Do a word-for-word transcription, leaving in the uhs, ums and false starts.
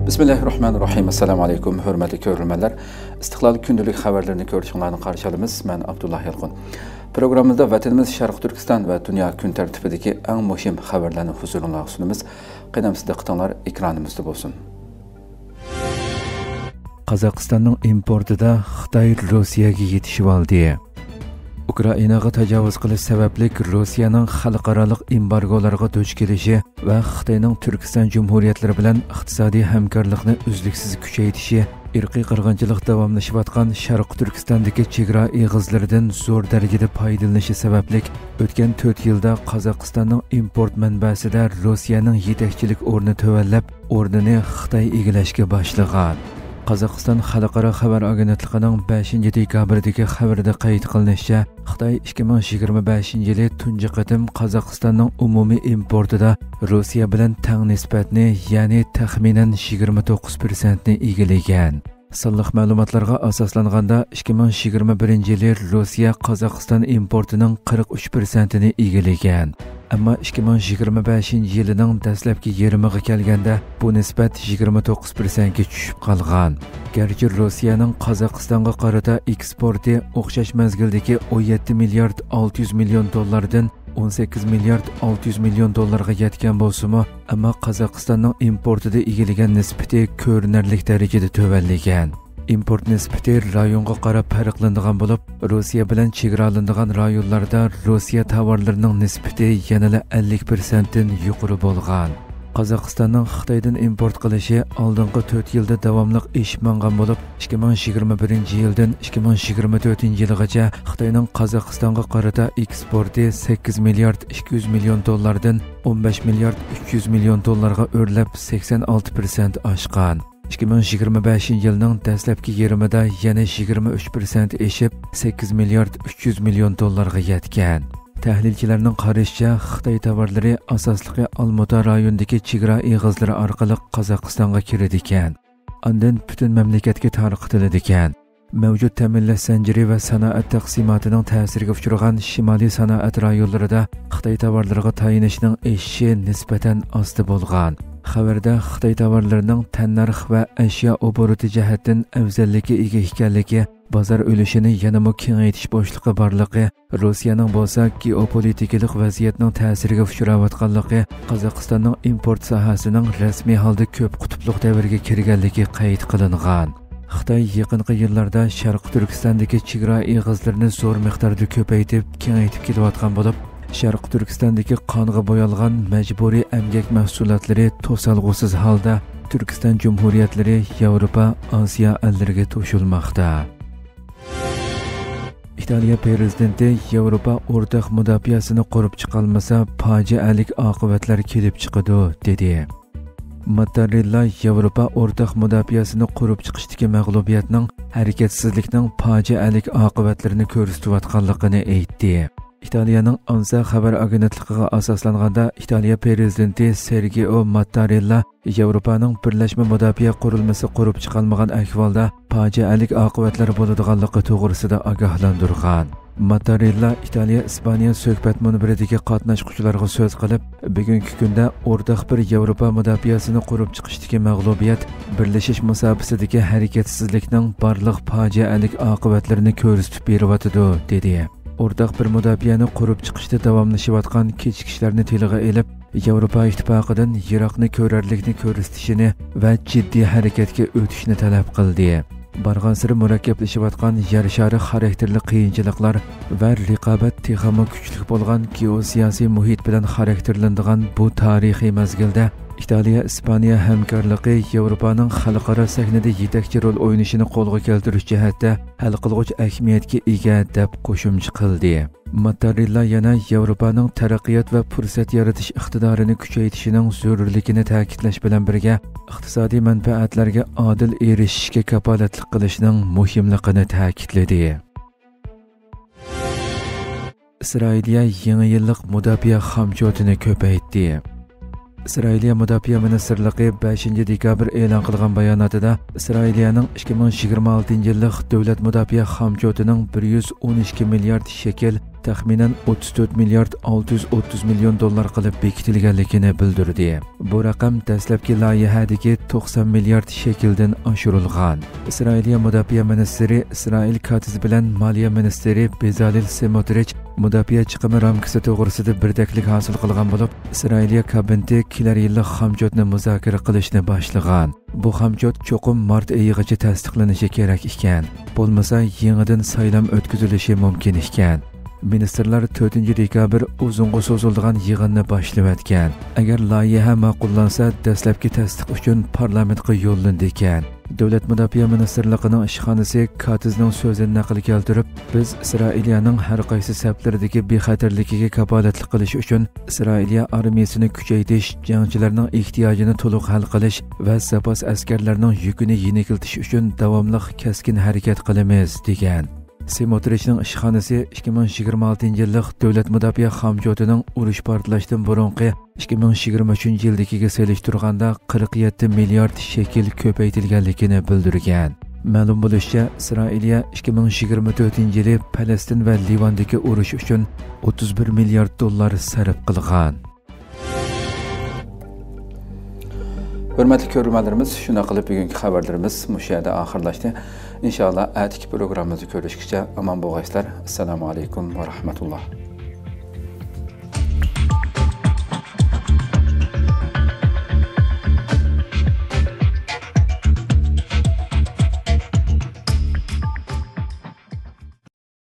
بىسمىللاھىررەھمانىررەھىم. ئەسسالامۇ ئەلەيكۇم، ھۆرمەتلىك كۆرۈرمەنلەر. ئىستىقلال كۈندىلىك خەۋەرلىرىنى كۆرۈشۈڭلارنى قارشى ئالىمىز. مەن ئابدۇللا يالقۇن. پروگراممىمىزدا ۋەتىنىمىز شەرقىي تۈركىستان ۋە دۇنيا كۈن تەرتىپىدىكى ئەڭ مۇھىم خەۋەرلەرنى ھۇزۇرۇڭلارغا سۇنىمىز. قېنى ئەمىسە دىققىتىڭلار ئېكرانىمىزدا بولسۇن. قازاقىستاننىڭ ئىمپورتىدا خىتاي روسىيەگە يېتىشىۋالدى. ئۇكرائىناغا تاجاۋۇز قىلىش سەۋەبلىك روسىيەنىڭ خەلقئارالىق ئېمبارگولارغا دۇچ كېلىشى ۋە خىتاينىڭ تۈركىستان جۇمھۇرىيەتلىرى بىلەن ئىقتىسادىي ھەمكارلىقنى ئۈزلۈكسىز كۈچەيتىشى، ئىرقىي قىرغىنچىلىق داۋاملىشىۋاتقان شەرقىي تۈركىستاندىكى چېگرا ئېغىزلىرىدىن زور دەرىجىدە پايدىلىنىشى سەۋەبلىك، ئۆتكەن تۆت يىلدا قازاقىستاننىڭ ئىمپورت مەنبەسىدە روسىيەنىڭ يېتەكچىلىك ئورنى تۆۋەنلەپ، ئورنىنى خىتاي ئىگىلەشكە باشلىغان. قازاقىستان خەلقئارا خەۋەر ئاگېنتلىقىنىڭ بەشىنچى دېكابىردىكى خەۋىرىدە قەيت قىلىنىشىچە، خىتاي ئىككى مىڭ يىگىرمە بەشىنچى يىلى تۇنجى قېتىم قازاقىستاننىڭ ئومۇمىي ئىمپورتىدا روسىيە بىلەن تەڭ نىسبەتنى، يەنى تەخمىنەن يىگىرمە توققۇز پىرسەنتنى ئىگىلىگەن. سانلىق مەلۇماتلارغا ئاساسلانغاندا، ئىككى مىڭ يىگىرمە بىرىنچى يىلى روسىيە قازاقىستان ئىمپورتىنىڭ قىرىق ئۈچ پىرسەنتىنى ئىگىلىگەن. ئەمما ئىككى مىڭ يىگىرمە بەشىنچى يىلىنىڭ دەسلەپكى يېرىمىغا كەلگەندە، بۇ نىسبەت يىگىرمە توققۇز پىرسەنتكە چۈشۈپ قالغان. گەرچە روسىيەنىڭ قازاقىستانغا قارىتا ئېكسپورتى ئوخشاش مەزگىلدىكى ئون يەتتە مىليارد ئالتە يۈز مىليون دوللاردىن ئون سەككىز مىليارد ئالتە يۈز مىليون دوللارغا يەتكەن بولسىمۇ، ئەمما قازاقىستاننىڭ ئىمپورتىدا ئىگىلىگەن نىسبىتى كۆرۈنەرلىك دەرىجىدە تۆۋەنلىگەن. ئىمپورت نىسبىتى رايونغا قاراپ پەرقلىنىدىغان بولۇپ، روسىيە بىلەن چېگرالىنىدىغان رايونلاردا روسىيە تاۋارلىرىنىڭ نىسبىتى يەنىلا ئەللىك پىرسەنتتىن يۇقىرى بولغان. قازاقىستاننىڭ خىتايدىن ئىمپورت قىلىشى ئالدىنقى تۆت يىلدا داۋاملىق ئېشىپ ماڭغان بولۇپ، ئىككى مىڭ يىگىرمە بىرىنچى يىلدىن ئىككى مىڭ يىگىرمە تۆتىنچى يىلغىچە خىتاينىڭ قازاقىستانغا قارىتا ئېكسپورتى سەككىز مىليارد ئىككى يۈز مىليون دوللاردىن ئون بەش مىليارد ئۈچ يۈز مىليون دوللارغا ئۆرلەپ، سەكسەن ئالتە پىرسەنت ئاشقان. ئىككى مىڭ يىگىرمە بەشىنچى يىلنىڭ دەسلەپكى يېرىمىدا يەنە يىگىرمە ئۈچ پىرسەنت ئېشىپ، سەككىز مىليارد ئۈچ يۈز مىليون دوللارغا يەتكەن. تەھلىلچىلەرنىڭ قارىشىچە، خىتاي تاۋارلىرى ئاساسلىقى ئالمۇتا رايونىدىكى چېگرا ئېغىزلىرى ئارقىلىق قازاقىستانغا كىرىدىكەن. ئاندىن پۈتۈن مەملىكەتكە تارقىتىلىدىكەن. مەۋجۇت تەمىنلەش زەنجىرى ۋە سانائەت تەقسىماتىنىڭ تەسىرىگە ئۇچرىغان شىمالىي سانائەت رايونلىرىدا خىتاي تاۋارلىرىغا تايىنىشنىڭ ئېشىشى نىسبەتەن ئاستا بولغان. خەۋەردە خىتاي تاۋارلىرىنىڭ تەننەرخ ۋە ئەشيا ئوبوروتى جەھەتتىن ئەۋزەللىككە ئىگە ئىكەنلىكى، بازار ئۈلۈشىنى يەنىمۇ كېڭەيتىش بوشلۇقى بارلىقى، روسىيەنىڭ بولسا گېئوپولىتىكىلىق ۋەزىيەتنىڭ تەسىرىگە ئۇچراۋاتقانلىقى، قازاقىستاننىڭ ئىمپورت ساھەسىنىڭ رەسمىي ھالدا كۆپ قۇتۇپلۇق دەۋرىگە كىرگەنلىكى قەيت قىلىنغان. خىتاي يېقىنقى يىللاردا شەرقىي تۈركىستاندىكى چېگرا ئېغىزلىرىنى زور مىقداردا كۆپەيتىپ، كېڭەيتىپ كېلىۋاتقان بولۇپ، شەرقىي تۈركىستاندىكى قانغا بويالغان مەجبۇرىي ئەمگەك مەھسۇلاتلىرى توسالغۇسىز ھالدا تۈركىستان جۇمھۇرىيەتلىرى، ياۋروپا، ئاسىيا ئەللىرىگە توشۇلماقتا. ئىتالىيە پىرېزىدېنتى ياۋروپا ئورتاق مۇداپىئەسىنى قۇرۇپ چىقالمىسا، پاجىئەلىك ئاقىۋەتلەر كېلىپ چىقىدۇ، دېدى. ماتتارېللا ياۋروپا ئورتاق مۇداپىئەسىنى قۇرۇپ چىقىشتىكى مەغلۇبىيەتنىڭ ھەرىكەتسىزلىكنىڭ پاجىئەلىك ئاقىۋەتلىرىنى كۆرسىتىۋاتقانلىقىنى ئېيتتى. ئىتالىيەنىڭ ئانسا خەۋەر ئاگېنتلىقىغا ئاساسلانغاندا، ئىتالىيە پىرېزىدېنتى سېرگىئو ماتتارېللا ياۋروپانىڭ بىرلەشمە مۇداپىئە قۇرۇلمىسى قۇرۇپ چىقالمىغان ئەھۋالدا پاجىئەلىك ئاقىۋەتلەر بولىدىغانلىقى توغرىسىدا ئاگاھلاندۇرغان. ماتتارېللا ئىتالىيە ئىسپانىيە سۆھبەت مۇنبىرىدىكى قاتناشقۇچىلارغا سۆز قىلىپ، بۈگۈنكى كۈندە ئورتاق بىر ياۋروپا مۇداپىئەسىنى قۇرۇپ چىقىشتىكى مەغلۇبىيەت بىرلىشىش مۇساپىسىدىكى ھەرىكەتسىزلىكنىڭ بارلىق پاجىئەلىك ئاقىۋەتلىرىنى كۆرسىتىپ بېرىۋاتىدۇ، دېدى. ئورتاق بىر مۇداپىئەنى قۇرۇپ چىقىشتا داۋاملىشىۋاتقان كېچىكىشلەرنى تىلغا ئېلىپ، ياۋروپا ئىتتىپاقىدىن يىراقنى كۆرەرلىكنى كۆرسىتىشىنى ۋە جىددىي ھەرىكەتكە ئۆتۈشنى تەلەپ قىلدى. بارغانسېرى مۇرەككەپلىشىۋاتقان يەر شارى خاراكتېرلىك قىيىنچىلىقلار ۋە رىقابەت تېخىمۇ كۈچلۈك بولغان گېئوسىياسىي مۇھىت بىلەن خاراكتېرلىنىدىغان بۇ تارىخىي مەزگىلدە، ئىتالىيە-ئىسپانىيە ھەمكارلىقى ياۋروپانىڭ خەلقئارا سەھنىدە يېتەكچى رول ئوينىشىنى قولغا كەلتۈرۈش جەھەتتە ھەل قىلغۇچ ئەھمىيەتكە ئىگە، دەپ قوشۇمچە قىلدى. ماتتارېللا يەنە ياۋروپانىڭ تەرەققىيات ۋە پۇرسەت يارىتىش ئىقتىدارىنى كۈچەيتىشىنىڭ زۆرۈرلۈكىنى تەكىتلەش بىلەن بىرگە، ئىقتىسادىي مەنپەئەتلەرگە ئادىل ئېرىشىشكە كاپالەتلىك قىلىشنىڭ مۇھىملىقىنى تەكىتلىدى. ئىسرائىلىيە يېڭى يىللىق مۇداپىئە خامچوتىنى كۆپەيتتى. ئىسرائىلىيە مۇداپىئە مىنىستىرلىقى بەشىنچى دېكابىر ئېلان قىلغان باياناتىدا، ئىسرائىلىيەنىڭ ئىككى مىڭ يىگىرمە ئالتىنچى يىللىق دۆلەت مۇداپىئە خامچوتىنىڭ بىر يۈز ئون ئىككى مىليارد شېكىل، تەخمىنەن ئوتتۇز تۆت مىليارد ئالتە يۈز ئوتتۇز مىليون دوللار قىلىپ بېكىتىلگەنلىكىنى بىلدۈردى. بۇ رەقەم دەسلەپكى لايىھەدىكى توقسان مىليارد شەكىلدىن ئاشۇرۇلغان. ئىسرائىلىيە مۇداپىئە مىنىستىرى ئىسرائىل كاتىز بىلەن مالىيە مىنىستىرى بېزالېل سېموترىچ مۇداپىئە چىقىمى رامكىسى توغرىسىدا بىردەكلىك ھاسىل قىلغان بولۇپ، ئىسرائىلىيە كابىنېتى كېلەر يىللىق خامچوتنى مۇزاكىرە قىلىشنى باشلىغان. بۇ خامچوت چوقۇم مارت ئېيىغىچە تەستىقلىنىشى كېرەك ئىكەن. بولمىسا، يېڭىدىن سايلام ئۆتكۈزۈلۈشى مۇمكىن ئىكەن. مىنىستىرلار تۆتىنچى دېكابىر ئۇزۇنغا سوزۇلىدىغان يىغىننى باشلىۋەتكەن. ئەگەر لايىھە ماقۇللانسا، دەسلەپكى تەستىق ئۈچۈن پارلامېنتقا يوللىنىدىكەن. دۆلەت مۇداپىئە مىنىستىرلىقىنىڭ ئىشخانىسى كاتىزنىڭ سۆزىنى نەقىل كەلتۈرۈپ، بىز ئىسرائىلىيەنىڭ ھەر قايسى سەپلىرىدىكى بىخەتەرلىكىگە كاپالەتلىك قىلىش ئۈچۈن ئىسرائىلىيە ئارمىيىسىنى كۈچەيتىش، جەڭچىلەرنىڭ ئېھتىياجىنى تولۇق ھەل قىلىش ۋە زاپاس ئەسكەرلەرنىڭ يۈكىنى يېنىكلىتىش ئۈچۈن داۋاملىق كەسكىن ھەرىكەت قىلىمىز، دېگەن. سېموترىچنىڭ ئىشخانىسى ئىككى مىڭ يىگىرمە ئالتىنچى يىللىق دۆلەت مۇداپىئە خامچوتىنىڭ ئۇرۇش پارتلاشتىن بۇرۇنقى ئىككى مىڭ يىگىرمە ئۈچىنچى يىلدىكىگە سېلىشتۇرغاندا قىرىق يەتتە مىليارد شەكىل كۆپەيتىلگەنلىكىنى بىلدۈرگەن. مەلۇم بولۇشىچە، ئىسرائىلىيە ئىككى مىڭ يىگىرمە تۆتىنچى يىلى پەلەستىن ۋە لىۋاندىكى ئۇرۇش ئۈچۈن ئوتتۇز بىر مىليارد دوللار سەرپ قىلغان. ھۆرمەتلىك كۆرۈرمەنلىرىمىز، شۇنداق قىلىپ بۈگۈنكى خەۋەرلىرىمىز مۇشۇ يەردە ئاخىرلاشتى. ئىنشاللا ئەتىكى پروگراممىمىزدا كۆرۈشكىچە ئامان بولغايسىلەر. ئەسسالامۇ ئەلەيكۇم ۋە رەھمەتۇللا.